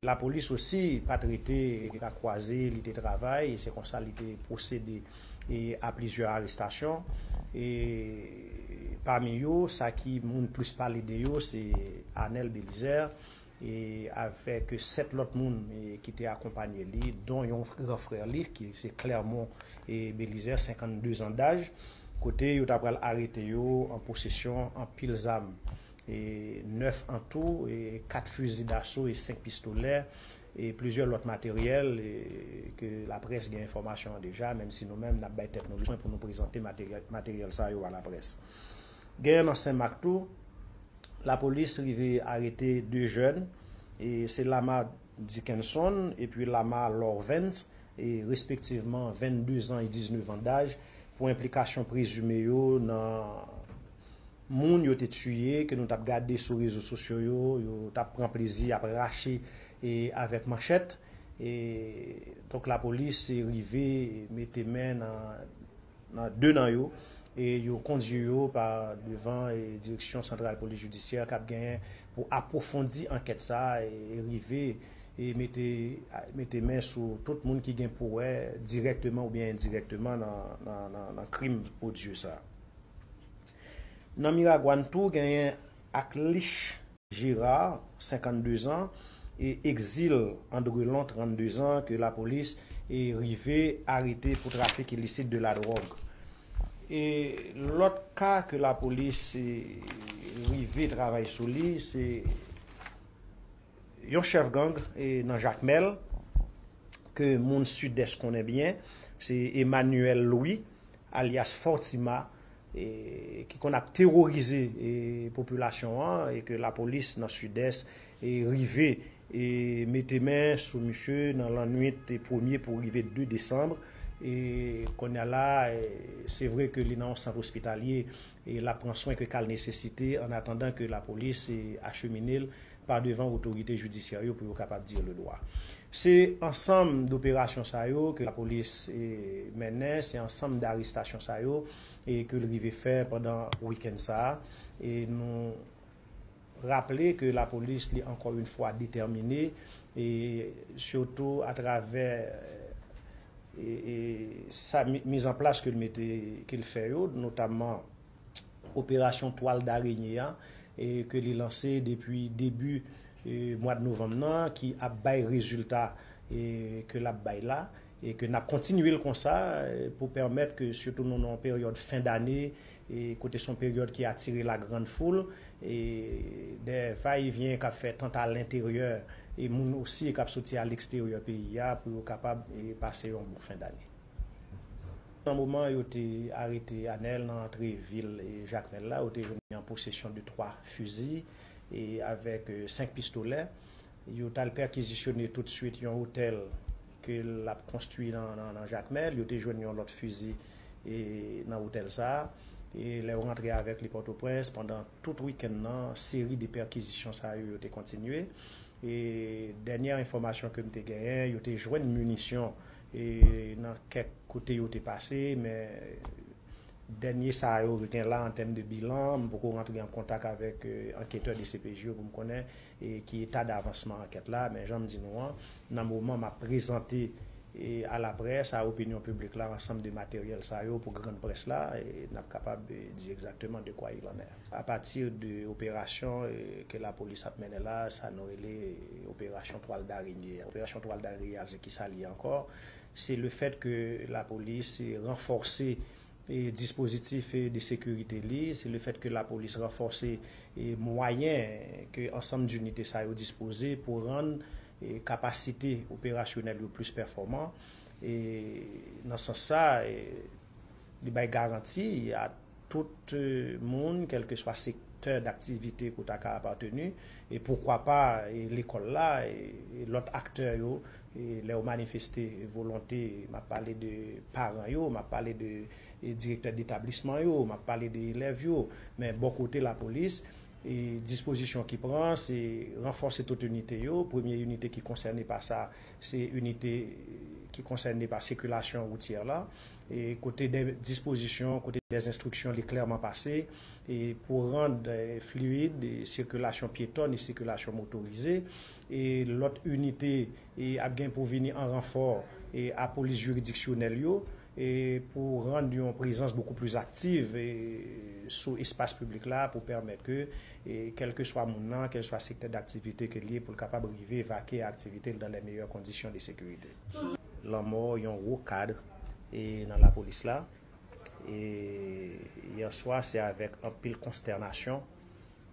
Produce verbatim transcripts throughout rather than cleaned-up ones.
Lapolis osi pa t rete bra kwaze, li te travay, e se konsa li te pwosede e a plizyè arestasyon. E pami yo, sa ki moun plis pale de yo, se Anel Belizaire, e avèk sèt lòt moun e ki te akonpanye li, don yon gran frè li, ki se Clermont e Belizaire, senkannde zan daj, kote yo ta pral arete yo an posesyon anpil zam, e nèf an tou, e kat fizi daso e senk pistolè, e plizyè lòt materyèl, e ke laprès gen enfòmasyon an deja, menm si nou menm n ap bay tèt nou swen pou nou prezante materyèl, materyèl sa yo a laprès. Genyen nan Senmak tou, lapolis rive arete de jèn, e se Lamar Dickenson epi Lamar Lorvens, e respektivman vennde zan e diznèf an daj, pou enplikasyon prezime yo nan moun yo te tiye, ke nou t ap gade sou rezo sosyo yo, yo t ap pran plezi ap rache e avèk manchèt. E donk, lapolis rive mete men nan, nan de nan yo, e yo kondui yo pa devan e Direksyon Santral Polis Jidisyè k ap genyen pou apwofondi ankèt sa a e rive e mete, mete men sou tout moun ki gen pou wè dirèkteman oubyen endirèkteman nan, nan, nan, nan krim odye sa a. Nan Miragwàn tou, genyen Aklich Gérard, senkannde zan, e Exil Andrelon, trannde zan, ke lapolis e rive arete pou trafik ilisit de la dwòg. E lòt ka ke lapolis e rive travay sou li, se yon chèf gang e nan Jakmèl, ke moun Sidès konnen byen, se Emmanuel Louis, alyas Fortima, e ki konn ap teworize e popilasyon an, e ke lapolis nan Sidès e rive e mete men sou misye nan lannwit e premye pou rive de desanm. E kounye a la, e se vre ke li nan yon sant ospitalye e l ap pran swen ke ka l nesesite, an atandan ke lapolis e achemine l pa devan otorite jidisyè yo pou yo kapab dire le droit. Se ansanm doperasyon sa yo ke lapolis e mennen, se ansanm darestasyon sa yo e ke l rive fè pandan wikenn sa a. E nou raple ke lapolis li ankò yon fwa detèmine, e sitou atravè e, e sa mi- mizanplas ke l mete, ke l fè yo, notamman operasyon twal darenye a, e ke li lanse depi debi e mwa de novanm nan, ki ap bay rezilta e ke l ap bay la, e ke n ap kontinye l konsa e pou pèmèt ke sitou nou nan yon peryòd fen dane, e kote se yon peryòd ki atire la grande foule, e de va e vyen k ap fèt ant a lenteryè e moun osi k ap soti a leksteryè peyi a pou yo kapab e pase yon bon fen dane. Nan moman yo te arete Anel nan antre vil e Jakmèl la, yo te jwenn li an posesyon de twa fizi e avèk e senk pistolè. Yo t al pèkizisyone toutswit yon otèl ke l ap konstwi nan, nan, nan Jakmèl. Yo te jwenn yon lòt fizi e nan otèl sa a. E lè yo rantre avèk li Pòtoprens, pandan tout wikenn nan, seri de pèkizisyon sa yo, yo te kontinye. E dènyè enfòmasyon ke m te genyen, yo te jwenn minisyon e nan kèk kote yo te pase, men dènye sa yo gen la an tèm de bilan, m poko rantre an kontak avèk e anketè D C P J yo pou m konnen e ki eta davansman ankèt la, men jan m di nou an, nan moman m ap prezante e a laprès, a opinyon piblik la, ansanm de materyèl sa yo pou grann près la, e n ap kapab e di egzakteman de quoi il en est. A pati de operasyon e ke lapolis ap mennen la, sa nou rele e operasyon twal darenye. Operasyon twal darenye a, se kisa li ye ankò? Se le fèt ke lapolis e ranfòse e dispozitif e de sekirite li, se le fèt ke lapolis ranfòse e mwayen ke ansanm dinite sa yo dispoze pou rann e kapasite operasyonèl yo plis pèfòman. E nan sans sa, e li bay garanti a tout e moun, kèlkeswa sektè daktivite ke w ta ka apateni, e poukwa pa e lekòl la, e e lòt aktè yo, e lè yo manifeste volonte, m ap pale de paran yo, m ap pale de e direktè detablisman yo, m ap pale de elèv yo, men bò kote lapolis, e dispozisyon ki pran, se ranfòse tout inite yo. Premye inite ki konsène pa sa, se inite ki konsène pa sikilasyon woutyè la, e kote de dispozisyon, kote de enstriksyon li klèman pase, e pou rann e fluid e sikilasyon pyetòn e sikilasyon motorize. E lòt inite e ap gen pou vini an ranfò e a polis jiridiksyonèl yo e pou rann yon prezans bokou plis aktiv e sou espas piblik la pou pèmèt ke e kèlkeswa moun nan, kèlkeswa sektè daktivite ke l ye, pou l kapab rive vake a aktivite l dans les meilleures conditions de sécurité. Lanmò yon wo kad e nan lapolis la. E yè swa, se avèk anpil konstènasyon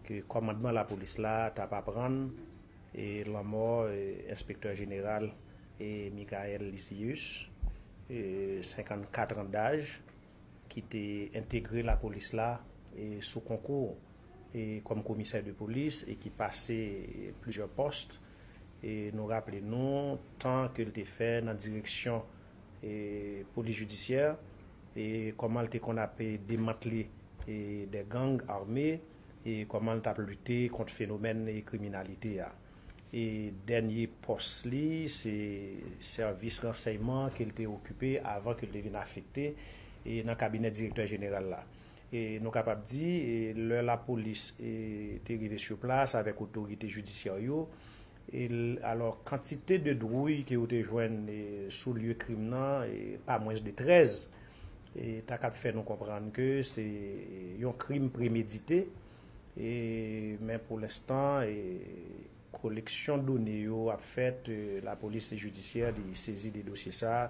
ke kòmandman lapolis la t ap aprann e lanmò e enspektè jeneral e Michael Lysius, e senkannkat an daj, ki te entegre lapolis la e sou konkou e kòm komisè de polis e ki pase plizyè pòs. E nou raple nou tan ke l te fè nan direksyon e polis jidisyè e kòman l te konn ap demantle e de gang ame e kòman l t ap lite kont fenomèn e kriminalite a. E dènye pòs li se sèvis ransèyman ke l te okipe avan ke l te vin afekte e nan kabinè direktè jeneral la. E nou kapab di e lè lapolis e te rive sou plas avèk otorite jidisyè yo, e l- alò kantite de dwouy ke yo te jwenn e sou lye krim nan e pa mwens de trèz e ta kab fè nou konprann ke se yon krim premedite. E men pou lenstan e koleksyon done yo ap fèt, e lapolis e jidisyè li sezi de dosye sa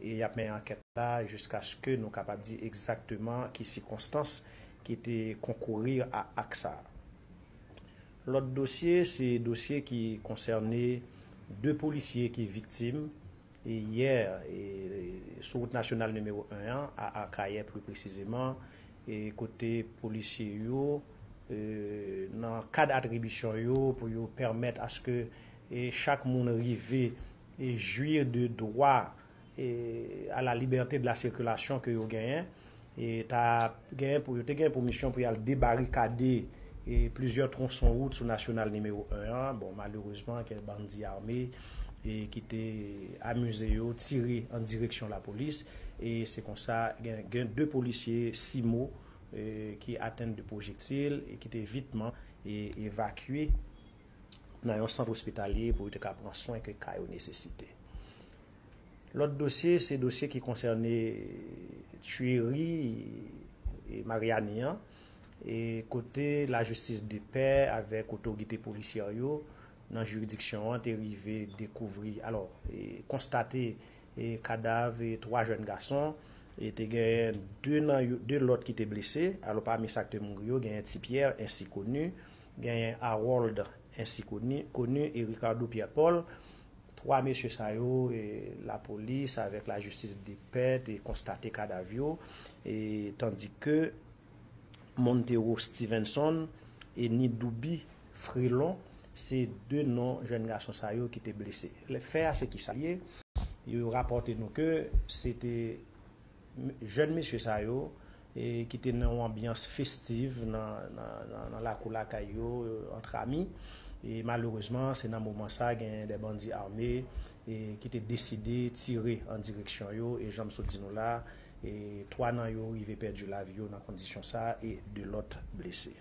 e y ap mennen ankèt la jiskaske nou kapab di egzakteman ki sikonstans ki te konkouri a ak sa. Lòt dosye se dosye ki konsène de polisye ki viktim e yè e sou wout nasyonal nimewo en an a Akayè pli presizeman e kote polisye yo e nan kad atribisyon yo pou yo pèmèt aske e chak moun rive e jwi de dwa e a la libète de la sikilasyon ke yo genyen e ta genyen pou yo te genyen pou misyon pou y al debarikade e plizyè twonson wout sou nasyonal nimewo en an. Bon, malerezman gen bandi ame e ki te amize yo tire an direksyon lapolis e se konsa gen gen de polisye simo e ki atenn de pwojektil e ki te vitman e evakye nan yon sant ospitalye pou yo te ka pran swen ke ka yo nesesite. Lòt dosye se dosye ki konsène tiyeri e Maryani an e kote lajistis de pè avèk otorite polisyè yo nan jiridiksyon an te rive dekouvri alò e konstate e kadav e twa jèn gason e te genyen de nan yo de lòt ki te blese. Alò pami sa k te mouri yo genyen Ti Pyè ensi koni, genyen Harold ensi koni koni e Ricardo Pierre Paul. Twa mesye sa yo e lapolis avèk lajistis de pè te konstate kadav yo e tandike Montero Stevenson e Nidoubi Frelon se de non jèn gason sa yo ki te blese. Fè a se kisa l ye? Yo rapòte nou ke se te jèn mesye sa yo e ki te nan yon anbyans festiv nan nan nan nan lakou lakay yo antre ami. E malerezman se nan moman sa genyen de bandi ame e ki te deside tire an direksyon yo e jan m sot di nou la e twa nan yo rive pèdi lavi yo nan kondisyon sa e de lòt blese.